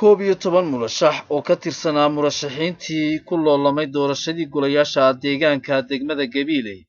11 murashax oo ka tirsanaa murashaxiintii ku loolamay doorashadii golayaasha deegaanka degmada Gabiley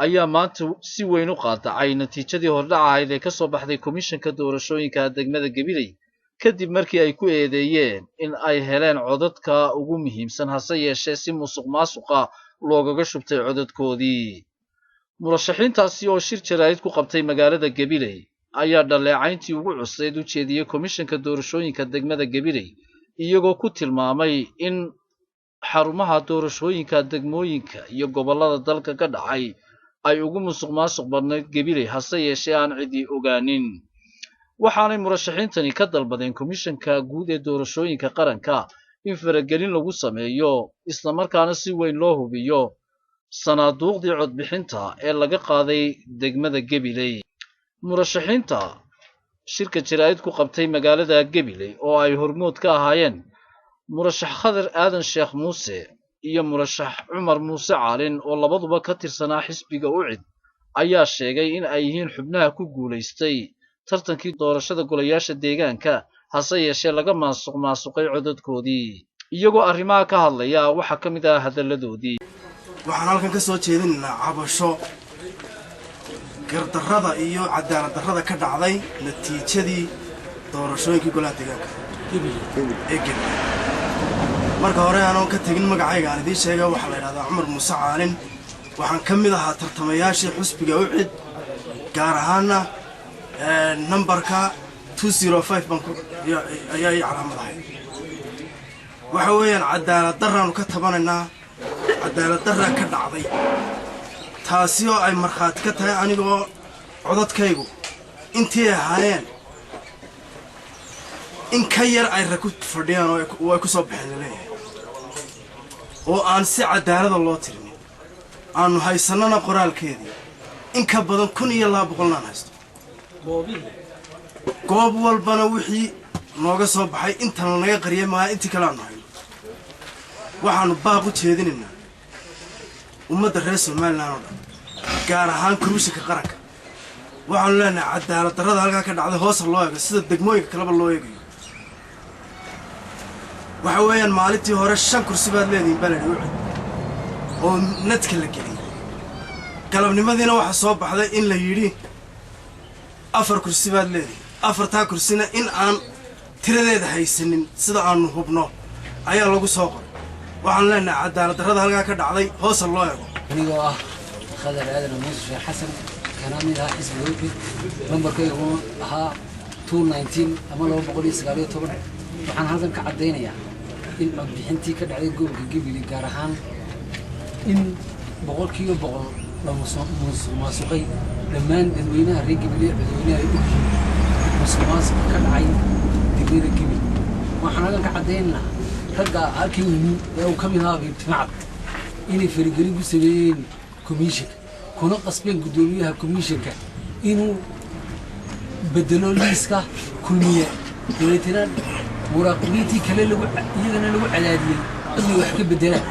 ayaa maanta si weyn u qaadacay natiijadii hordhaca ahayd ee ka soo baxday komishanka doorashooyinka degmada Gabiley, kadib markii ay ku eedeeyeen in ay heleen codadka ugu muhiimsan, hase yeeshee si musuq maasuqa loogaga shubtay codadkoodii. Murashaxiintaasi oo shir jaraa'id ku qabtay magaalada Gabiley ayaa dhaleecayntii ugu cuslayd u jeediyey komishanka doorashooyinka degmada Gabiley, iyagoo ku tilmaamay in xarumaha doorashooyinka degmooyinka iyo gobollada dalka ka dhacay ay ugu musuq maasuq badnayd Gabiley, hase yeeshee aan cidi ogaanin. Waxaanay murashaxiintani ka dalbadeen komishanka guud ee doorashooyinka qaranka in faragelin lagu sameeyo, islamarkaana si weyn loo hubiyo sanaaduuqdii codbixinta ee laga qaaday degmada Gabiley. Murashaxiinta shirka jaraa'id ku qabtay magaalada Gabiley oo ay hormood ka ahaayeen murashax Khadar Aadan Sheekh Muuse iyo murashax Cumar Muuse Caalin oo labaduba ka tirsanaa xisbiga UCID ayaa sheegay in ay yihiin xubnaha ku guulaystay tartankii doorashada golayaasha deegaanka, hase yeeshee laga maasuq maasuqay codadkoodii. Iyagoo arrimaha ka hadlaya waxaa ka mid ah hadalladoodii: Waxaan halkan ka soo jeedinaynaa cabasho gardarrada iyo cadaalad darrada ka dhacday natiijadii doorashooyinkii golaha deegaanka ee Gabiley. Marka hore, anoon ka tegin magacayga aan idiin sheega, waxaa la yidhahdaa Cumar Muuse Caalin. Waxaan ka mid ahaa tartamayaashii xusbiga UCID, gaar ahaana nambarka 205 baan ayaa ii calaamad ahayd. Waxa weeyaan cadaalad darraanu ka tabanaynaa, cadaalad darraa ka dhacday, taasi oo ay markhaati ka tahay anigoo codadkaygu intii ahaayeen in ka yar ay rag ku fadhiyaan oo ay ku soo baxeen laleeyahay, oo aan si cadaalada loo tirinin, aanu haysannana qoraalkeedii, in ka badan 1200-na aan haysto. Goob walbana wixii nooga soo baxay intan lanaga qariyay maaha, intii kale aanu hayno. Waxaannu baaq u jeedinaynaa ummadda reer Somaliland oo dhan, gaar ahaan komishanka qaranka. Waxaanu leenahay cadaalad darrada halkaa ka dhacday hoosa loo eego, sida degmooyinka kaleba loo eegayo. Waxa weeyaan maalintii hore shan kursi baad leedihiin baa layidhi UCID oo nadka la geliyey. Galabnimadiina waxaa soo baxday in la yidhi afar kursi baad leedihiin. Afartaa kursina in aan tiradeeda haysanin sida aanu hubno ayaa lagu soo qoray. Waxaanu leenahay cadaalad darrada halkaa ka dhacday hoosa loo eego. Anigoo ah Khadar Aadan Muuse Sheekh Xasan, kana mid ahaa xisbiga UCID, lambarkaygu ahaa 219 ama 219, waxaan halkan ka caddaynayaa in codbixintii ka dhacday gobolka Gebili, gaar ahaan in 100% la musuq maasuqay. Dhammaan dadweynaha reer Gebile codweynaha ay ogyihiin musuq maasuqa ka dhacay degmada Gebil. Waxaan halkan ka caddaynaynaa ragga halkan yimi ee uu ka mid ahaa Biibtimacad inay faragelin ku sameeyeen komishanka, kuna qasbeen guddoomiyaha komishanka inuu bedelo liiska Kulmiye, dabeetana muraaqibiintii kale lagu iyagana lagu cadaadiyey inay wax ka beddelaan.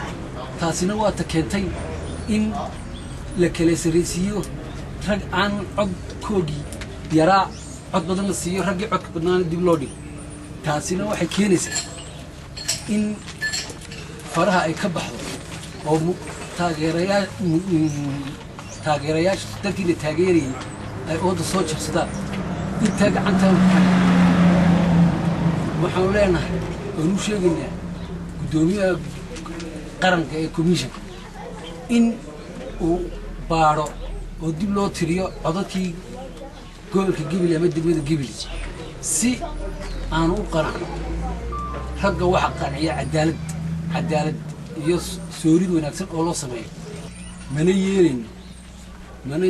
Taasina waa ta keentay in la kala sarraysiiyo rag aan codkoogii yaraa cod badan la siiyo, raggii codka badnaana dib loo dhigo. Taasina waxay keenaysaa in faraha ay ka baxdo oo taageerayaasha dadkii la taageerayay ay ooda soo jabsadaan. Intaa gacantaan ku hay, waxaanu leenahay oonu u sheegaynaa guddoomiyaha qaranka ee komishanka in uu baadho oo dib loo tiriyo codadkii gobolka Gebile ama degmada Gebile si aanu u qanacno. Ragga waxa qanciya cadaalad, cadaalad iyo soorid wanaagsan oo loo sameeyo. Mana yeelayno, mana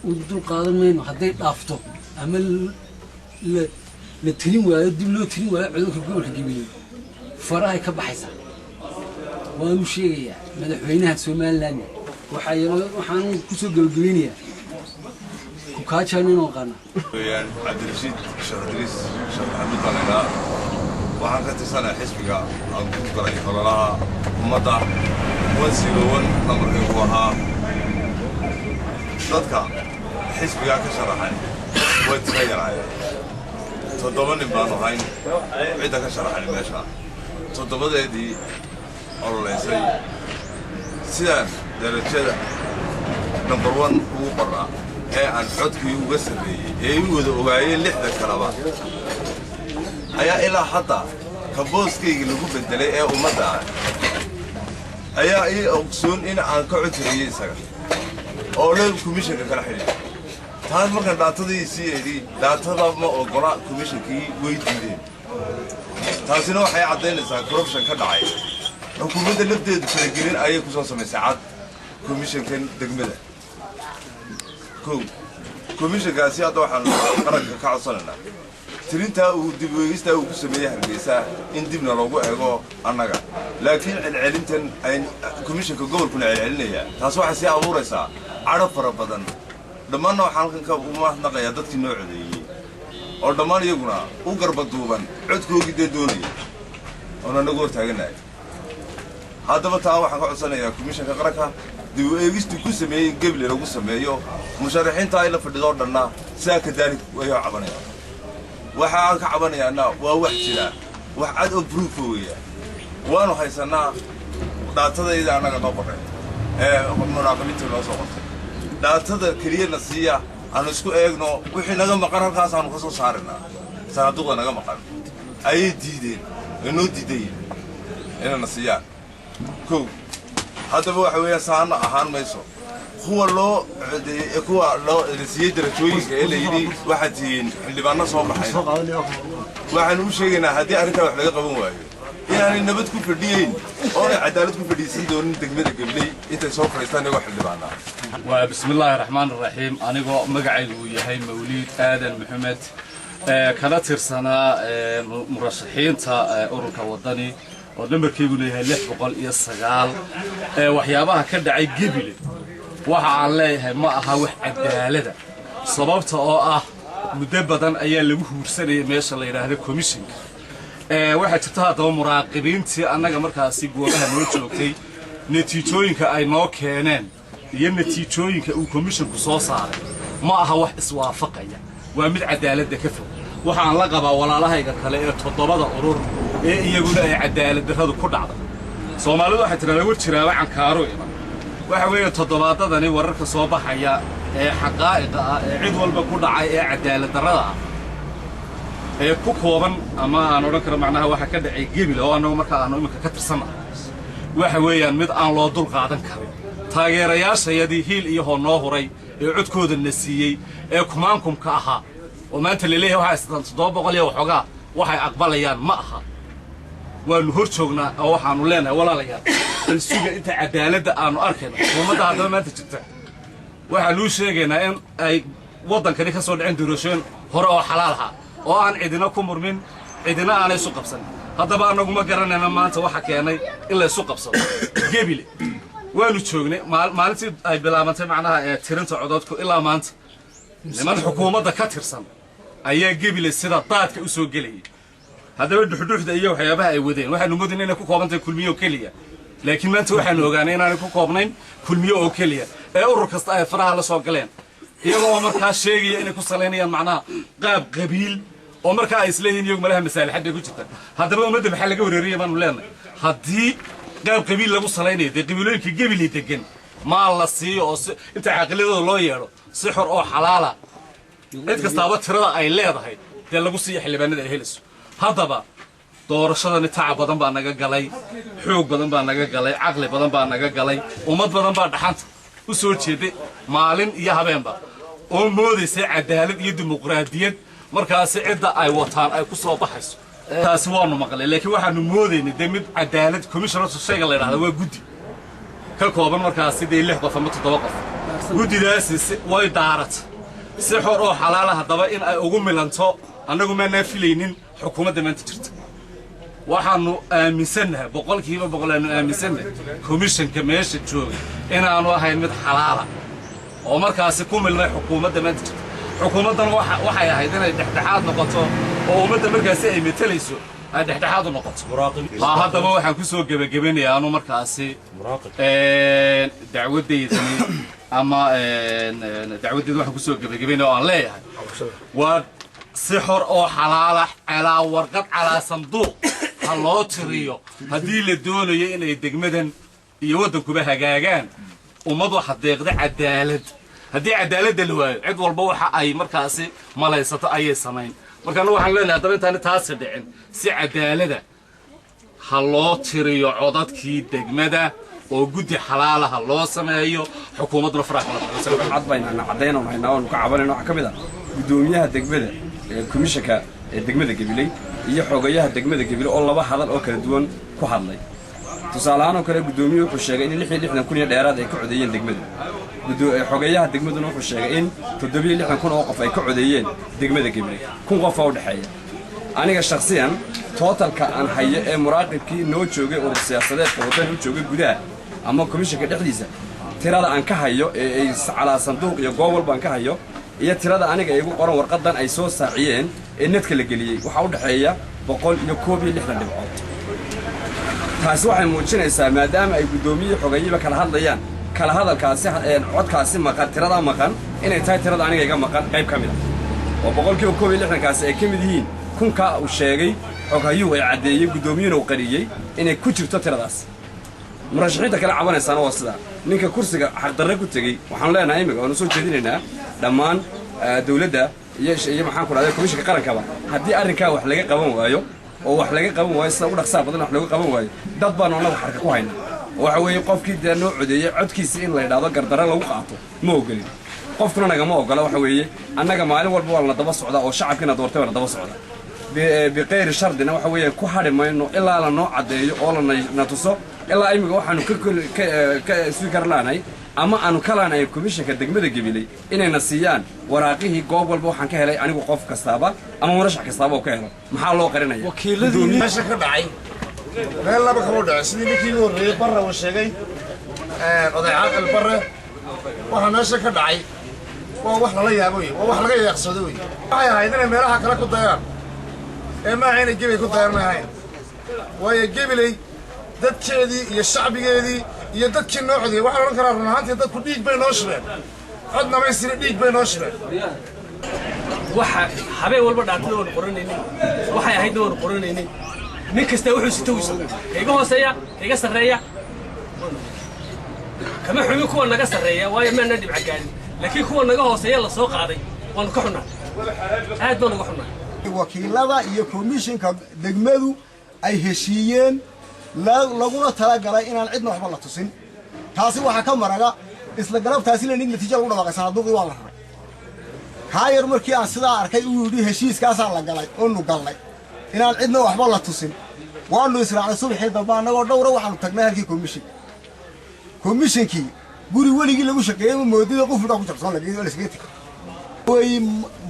u dul qaadan mayno hadday dhaafto ama la tirin waayo, dib loo tirin waayo codadka gobolka Gebile, farahay ka baxaysaa. Waan u sheegayaa madaxweynaha Somaliland. Waxaanu kusoo gebagabeynayaa kukaajaan inuu aqaana. Weyaan Cabdirashiid Sheekh Idriis Sheekh Maxamuud baa laydhaa. Waxaan ka tirsanahay xisbiga aan ku galay ololaha ummadda, 101 lambarkaygu ahaa. Dadka xisbigaa ka sharaxay way tira yaraayeen. Toddoba nin baanu hayn cidda ka sharaxani meesha. Toddobadeedii ololeysay sidaan darajada number one ugu qorraa ee aan codkii uga sarreeyey ee i wada ogaayeen lixda kaleba ayaa ilaa hadda ka booskayga lagu bedelay ee ummadda ah ayaa ii ogsoon in aan ka codsareeyey isaga oo le komishanka kala xidhiidha. Taas markaan data-dii sii idhi, data-da ma ogola, komishankii way diideen. Taasina waxay caddaynaysaa corruption ka dhacay. Xukuumadda lafteedu faragelin ayay ku soo samaysay cad komishankan degmada. Kow, komishankaasi hadda waxaan qaranka ka codsanaynaa tirintaa uu dib weegistaa uu ku sameeyey Hargeysa in dibna loogu eego annaga. Laakiin celcelintan ay komishanka gobolkuna celcelinayaa, taas waxay sii abuuraysaa cadho fara badan. Dhammaanna waxaan halkan ka umahadnaqayaa dadkii noo codeeyey oo dhammaan iyaguna u garba duuban codkoogii dee doonaya oona nagu hortaaganahay. Haddaba taa waxaan ka codsanayaa komishanka qaranka dib u eegistuu ku sameeyey in Geble lagu sameeyo. Musharaxiinta ay la fadhidoo dhanna sidaa kadaalik way cabanayaan. Waxa aan ka cabanayaana waa wax jira, wax cad oo proof weeya. Waanu haysannaa data-dayda annaga noo qorray ee muraaqibiinta noo soo qortay. Data-da keliyana siiya, aanu isku eegno wixii naga maqan, halkaasaanu ka soo saaraynaa sanaaduqda naga maqan. Ayay diideen, ay noo diidayiin inayna siiyaan. Kow, haddaba waxa weeyaan saana ahaan mayso. Kuwa loo codeeyey, kuwa loo la siiyey darajooyinka ee la yidhi waxaad tihiin xildhibaano soo baxay, waxaanu u sheegaynaa haddii arrintaa wax laga qaban waayo inaanay nabad ku fadhiyeyn oonay cadaalad ku fadhiisan doonin degmada Gabley intay soo fadhiistaan iyagoo xildhibaanaa. Waa bismi illaahi raxmaan raxiim. Anigoo magacaygu uu yahay Mawliid Aadan Maxamed, kana tirsanaa murashaxiinta ururka Wadani oo nambarkeyguna yahay 609, waxyaabaha ka dhacay Gebile waxa aan leeyahay ma aha wax cadaalada, sababta oo ah muddo badan ayaa lagu huursanayay meesha la yidhaahdo commissionka. Waxaa jirta haddaba muraaqibiintii annaga markaasi goobaha noo joogtay, natiijooyinka ay noo keeneen iyo natiijooyinka uu commissionku soo saaray ma aha wax iswaafaqaya, waa mid cadaaladda ka fog. Waxaan la qabaa walaalahayga kale ee toddobada urur ee iyaguna ay cadaalad darradu ku dhacday. Soomaalidu waxay tidhahdaa war jiraaba cankaaro iman. Waxa weeye toddobaadadani wararka soo baxaya ee xaqaa'iqa ah ee cid walba ku dhacay ee cadaalad darrada ah ee ku kooban ama aan odhan karo macnaha waxa ka dhacay Gebil oo annagu markaa aanu iminka ka tirsannahay, waxa weeyaan mid aan loo dul qaadan karin. Taageerayaashayadii hiil iyo hoo noo huray ee codkooda na siiyey ee kumaankumka ahaa oo maanta laleeyahay waxay haystaan 700 iyo waxoogaa, waxay aqbalayaan ma aha. Waannu hor joognaa oo waxaannu leenahay, walaalayaal, bal suga inta cadaaladda aanu arkayno. Xukuumadda haddaba maanta jirta waxaanuu sheegaynaa in ay waddankani ka soo dhicin doorashooyin hore oo xalaal ahaa oo aan cidina ku murmin, cidina aanay isu qabsan. Haddaba annagu ma garanayna maanta waxa keenay in la isu qabsado Gebile. Waanu joognay maalintii ay bilaabantay macnaha ee tirinta cododku ilaa maanta niman xukuumadda ka tirsan ayaa Gebile sida daadka u soo gelayay. Haddaba dhuxdhuxda iyo waxyaabaha ay wadeen waxaanu moodayna inay ku koobantahay Kulmiye oo keliya, laakiin maanta waxaanu ogaanay inaanay ku koobnayn Kulmiye oo keliya ee urur kasta ay faraha la soo galeen, iyagoo markaa sheegaya inay ku salaynayaan macnaha qaab qabiil oo markaa ay isleeyihiin iyagu malaha masaalixad bay ku jirta. Haddaba ummadda maxaa laga wareeriyay baanu leenahay? Haddii qaab qabiil lagu salaynayo, dee qabiilooyinka Gebili degan maal la siiyo oo si inta caaqiladooda loo yeedho si xor oo xalaala cid kastaaba tirada ay leedahay dee lagu siiyo xildhibaanada ay helayso. Haddaba doorashadani tacab badan baa naga galay, xoog badan baa naga galay, caqli badan baa naga galay. Ummad badan baa dhaxanta u soo jeeday maalin iyo habeenba oo moodaysay cadaalad iyo dimuqraadiyad markaasi cidda ay wataan ay ku soo baxayso. Taasi waanu maqlay, laakiin waxaanu moodaynay dee mid cadaalad. Commissioner shayga la yidhahda waa guddi ka kooban markaasi dee lix qof ama toddoba qof. Guddidaasi way daarat si xor oo xalaala. Haddaba in ay ugu milanto annagu maanaa filaynin xukuumadda maanta jirta. Waxaanu aaminsannahay, 100% aanu aaminsannahay, komishanka meesha jooga inaanu ahayn mid xalaala oo markaasi ku milmay xukuumadda maanta jirta. Xukuumaddan waxay ahayd inay dhexdhexaad noqoto oo ummadda markaasi ay metelayso ay dhexdhexaad u noqoto. Ha haddaba waxaan ku soo gebagabinayaa anu markaasi dacwaddaydani ama dacwaddayda waxaan kusoo gebagabaynaya oo aan leeyahay waa Si xor oo xalaala, calaa warqad, calaa sanduuq ha loo tiriyo haddii la doonayo inay degmadan iyo waddankuba hagaagaan. Ummad waxa deeqda cadaalad. Haddii cadaaladda la waayo, cid walba waxa ay markaasi malaysato ayay samayn. Markaana waxaan leenahay, haddaba intaani taasi dhicin, si cadaalada ha loo tiriyo codadkii degmada oo guddi xalaala ha loo sameeyo, xukuumadduna farax kala. Cad baynana caddaynanu haynaa oonu ka cabanayno. Waxaa ka mid ah guddoomiyaha degmada ee komishanka ee degmada Gabiley iyo xogayaha degmada Gabiley oo laba hadal oo kala duwan ku hadlay. Tusaale ahaan oo kale, guddoomiyuhu wuxuu sheegay in 66,000 iyo dheeraad ay ka codeeyeen degmada. Xogeyaha degmaduna wuxuu sheegay in 67,000 oo qof ay ka codeeyeen degmada Gabiley. 1000 qof oo u dhexeeya. Aniga shakhsiyan totalka aan hayo ee muraaqibkii noo joogay, urur siyaasadeedka Waddani u joogay gudaha ama komishanka dhexdiisa, tirada aan ka hayo ee ay calaa sanduuq iyo goob walba aan ka hayo iyo tirada aniga igu qoran warqadan ay soo saaciyeen ee netka la geliyey, waxaa u dhexeeya 161 dhibcood. Taasi waxay muujinaysaa, maadaama ay guddoomiyihii xogeeyiba kala hadlayaan, kala hadalkaasi codkaasi maqan, tiradaa maqan inay tahay tirada aniga iga maqan qayb ka mid ah, oo 61%-kaasi ay ka mid yihiin kunkaa uu sheegay xoghayuhu ay caddeeyey, guddoomiyuhuna uu qariyey inay ku jirto tiradaas. Murashaxiinta kale cabanaysaana waa sidaa. Ninka kursiga xaqdarre ku tegey, waxaanu leenahay imika waanu soo jeedinaynaa dhammaan dawladda iyo maxaan ku dhahday komishanka qarankaba, haddii arrinkaa wax laga qaban waayo oo wax laga qaban waayo, sida ugu dhaqsaha badan wax looga qaban waayo, dad baanu annagu xarka ku haynaa. Oo waxa weeye, qofkii dee noo codeeyey codkiisa in la yidhaahdo gardarre lagu qaato ma ogolin, qofkuna nagama ogola. Waxa weeye, annaga maalin walba waa lana daba socdaa oo shacabkiina doortay waa na daba socdaa. Biqayri shardina waxa weeyaan ku hadhi mayno ilaa la noo caddeeyo oo lana tuso. Ilaa imika waxaanu ka sugi kar laanahay ama aanu ka laanahay komishanka degmada Gabiley inayna siiyaan waraaqihii goob walba waxaan ka helay anigu, qof kastaaba ama murashax kastaaba oo ka helo. Maxaa loo qarinaya? Meesha ka dhacay meel laba kama dhacay. Sidii ninkii ugu horreeyey Barre uu sheegay, oday Caaqil Barre, waxa meesha ka dhacay waa wax lala yaabo wey, waa wax laga yaaqsado wey. Waxay ahayd inay meelaha kale ku dayaan ee maaha inay Gebey ku dayaan, ma ahayn. Waayo, Gebiley dadkeedii iyo shacbigeedii iyo dadkii noo codiyey, waxaan odhan karaa run ahaantii dadku dhiig bay noo shubeen, cod namaystira dhiig bay noo shubeen. Waxa habeen walba dhaatada waanu qoranaynay, waxay ahaydna waanu qoranaynay. Nin kasta wuxuu sito wisa, kayga hooseeya, kayga sarreeya kama xumin. Kuwa naga sarreeya waayo maanaan dhibca gaadhin, laakiin kuwa naga hooseeya la soo qaaday waanu ka xunnaa, aad baan uga xunnaa. Wakiilada iyo komishinka degmadu ay heshiiyeen, laguna talagalay inaan cidna waxba la tusin. Taasi waxaa ka maraga isla galabtaasi la nig natiija lagu dhawaaqay, sanaaduuqdii waa la raray. Kaa yar markii aan sidaa arkay uu yidhi heshiiskaasaa la galay oonu gallay inaan cidna waxba la tusin, waanu israacnay. Subaxii dambe annagoo dhowra waxaanu tagnay halkii komishinka. Komishinkii guri weligii lagu shaqeeyey ma moodida, qufulkaa ku jabsoon laskaga tegay. Way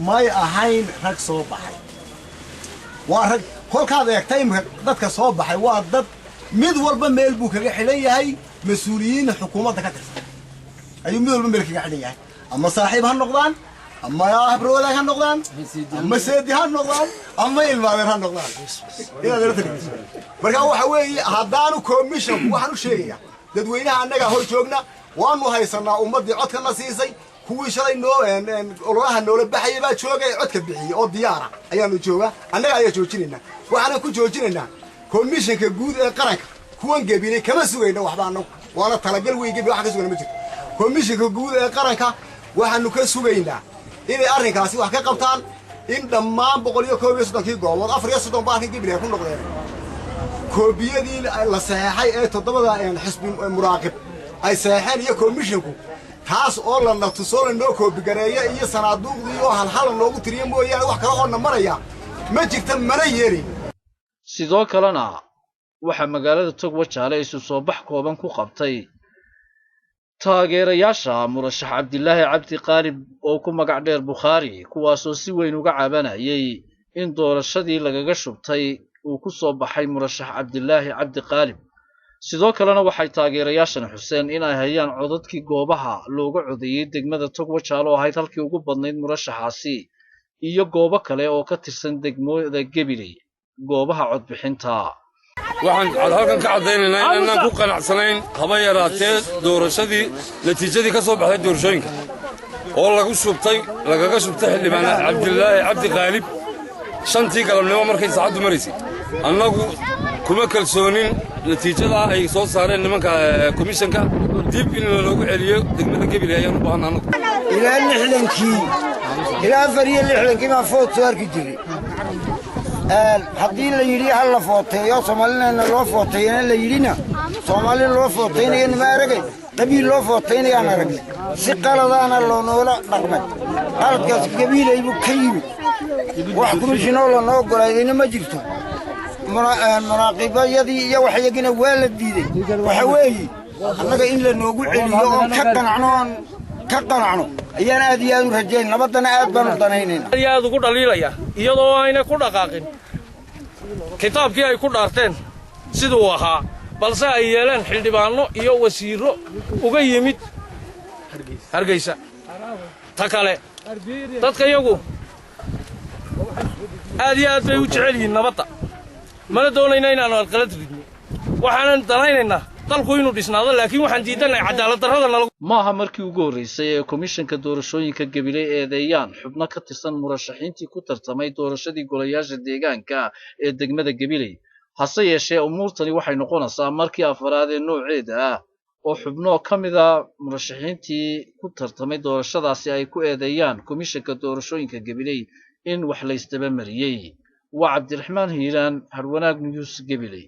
may ahayn rag soo baxay, waa rag kolkaad eegta imika dadka soo baxay waa dad mid walba meel buu kaga xidhan yahay. Mas-uuliyiin xukuumadda ka tirsan ayuu mid walba meel kaga xidhan yahay, ama saaxiib ha noqdaan, ama habro wadaag ha noqdaan, ama seedi ha noqdaan, ama ilmaadeer ha noqdaan. Inaad erta dhigto marka waxa weeye, haddaanu commissionku, waxaan u sheegayaa dadweynaha, annagaa hor joogna, waanu haysanaa ummaddii codkana siisay. Kuwii shalay noo ololaha noola baxaya baa jooga ee codka bixiyey oo diyaara ayaanu jooga. Annaga ayaa joojinaynaa, waxaanan ku joojinaynaa komishanka guud ee qaranka. Kuwan Gabiley kama sugayno waxba annagu, waana talagal wey. Gebi wax ka sugayna ma jirto. Komishanka guud ee qaranka waxaanu ka sugaynaa inay arrinkaasi wax ka qabtaan, in dhammaan 131-kii goobood, 34 baa halkan Gabiley ay ku noqdeen, koobiyadii la saxeexay ee toddobada xisbi muraaqib ay saxeexeen iyo komishinku, taas oo lana tusoo lanoo koobigareeya iyo sanaaduuqdii oo halhala loogu tiriyo mooyaane, wax kale oo na maraya ma jirta, mana yeelin. Sidoo kalena waxaa magaalada Togwajaale isu soo bax kooban ku qabtay taageerayaasha murashax Cabdilaahi Cabdi Qaalib oo ku magac dheer Bukhaari, kuwaasoo si weyn uga cabanayay in doorashadii lagaga shubtay uu ku soo baxay murashax Cabdilaahi Cabdi Qaalib. Sidoo kalena waxay taageerayaashan xuseen in ay hayaan codadkii goobaha looga codeeyey degmada Togwajaale oo ahayd halkii ugu badnayd murashaxaasi, iyo goobo kale oo ka tirsan degmada Gabiley goobaha codbixinta. Waxaan halkan ka caddaynaynaa inaanaan ku qanacsanayn haba yaraatee doorashadii, natiijadii ka soo baxday doorashooyinka. Oo lagu shubtay, lagaga shubtay xildhibaan Cabdilaahi Cabdi Qaalib 5-tii galabnimo markay saacaddu maraysay. Annagu kuma kalsoonin natiijadaa ay soo saareen nimanka komishanka. Dib in loogu celiyo degmada Gebile ayaan u baahanna annagu. Ilaa 60-kii, ilaa 64-kii baan vote soo arki jiray. Haddii la yidhi ha la footeeyo, Soomaalina loo footeeyana la yidhina, Soomaalina loo footeynaya nima aragay, qabiil loo footeynayaan aragnay. Si qaladaana loonoola dhaqmay. Qaladkaas Gabiilay buu ka yimid. Wax komishinoo lanoo ogolaadayna ma jirto. Munaaqibayadii iyo waxyagina waa la diiday. Waxa weeye annaga in la noogu celiyo oon ka qanacno, oon ka qanacno ayaan aad iyo aad u rajayn. Nabaddana aad baanu danaynayna. Aad iyo aad ugu dhaliilaya, iyadoo aynay ku dhaqaaqin kitaabkii ay ku dhaarteen siduu ahaa, balse ay yeeleen xildhibaanno iyo wasiirro uga yimid Hargeysa. Ta kale, dadka iyagu aad iyo aad bay u jecel yihiin nabadda, mana doonayna inaannu alqalad ridno. Waxaanan danaynaynaa dalku inuu dhisnaado, laakiin waxaan diidannahay cadaalad darrada nalagu Maaha markii ugu horreysay ee komishanka doorashooyinka Gabiley eedeeyaan xubno ka tirsan murashaxiintii ku tartamay doorashadii golayaasha deegaanka ee degmada Gabiley. Hase yeeshee, umuurtani waxay noqonaysaa markii afaraad ee nooceeda ah oo xubno ka mid a murashaxiintii ku tartamay doorashadaasi ay ku eedeeyaan komishanka doorashooyinka Gabiley in wax laysdaba mariyey. Waa Cabdiraxmaan Hiiraan, Harwanaag News, Gabiley.